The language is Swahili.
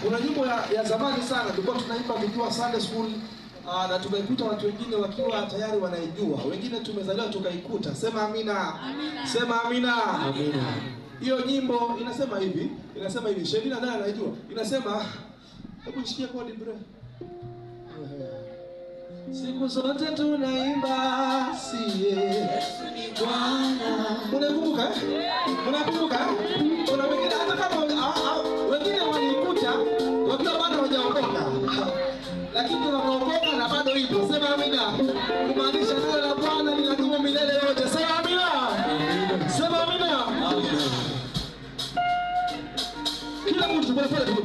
Kuna nyimbo ya zamani sana tulikuwa tunaimba tukiwa Sunday school, na tukaikuta watu wengine wakiwa tayari wanaijua, wengine tumezaliwa tukaikuta. Sema amina. Amina. Sema amina. Amina. Hiyo nyimbo inasema hivi, inasema hivi. Shelina naye anaijua. Inasema, hebu nishikie kodi bro. Siku zote tunaimba siye Yesu ni Bwana. Unakumbuka? Unakumbuka? Kuna wengine hata kama wengine walikuta wakiwa bado hawajaokoka, lakini wanaokoka na bado ipo. Sema amina. Kumaanisha neno la Bwana linadumu milele yote. Sema amina. Sema amina. Kila mtu pole pole tu.